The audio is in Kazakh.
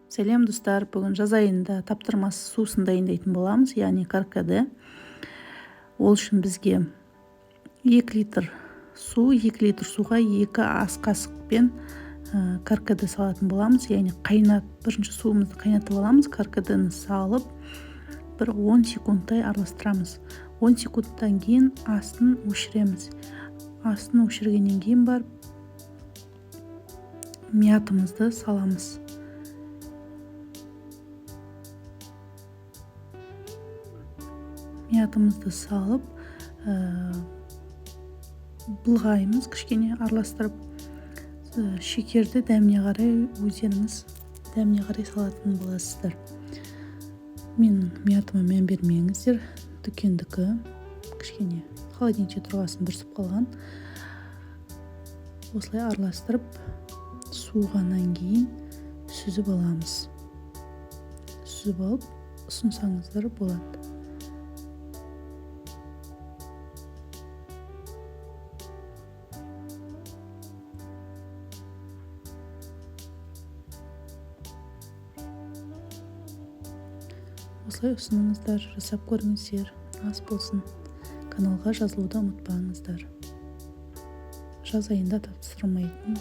Сәлем, достар! Бүгін жаз айында таптырмас сусын дайындайтын боламыз, яғни каркаде. Ол үшін бізге 2 литр су, 2 литр суға 2 ас қасықпен каркаде салатын боламыз. Яғни қайнат, бірінші суымызды қайнатып аламыз, каркадені салып, бір 10 секундтай араластырамыз. 10 секундтан кейін астын өшіреміз. Астын өшіргеннен кейін барып мятымызды саламыз. Мятымызды салып, былғаймыз кішкене араластырып. Шекерді дәміне қарай, өздеріңіз дәміне қарай салатын боласыздар. Менің мятыма мән бермеңіздер, дүкендікі, кішкене холодильникте тұрғасын бүрісіп қалған. Осылай араластырып, суығаннан кейін сүзіп аламыз. Сүзіп алып ұсынсаңыздар болады. Осылай ұсыныңыздар, жасап көріңіздер. Ас болсын! Каналға жазылуды ұмытпаңыздар. Жаз айында таптырмайтын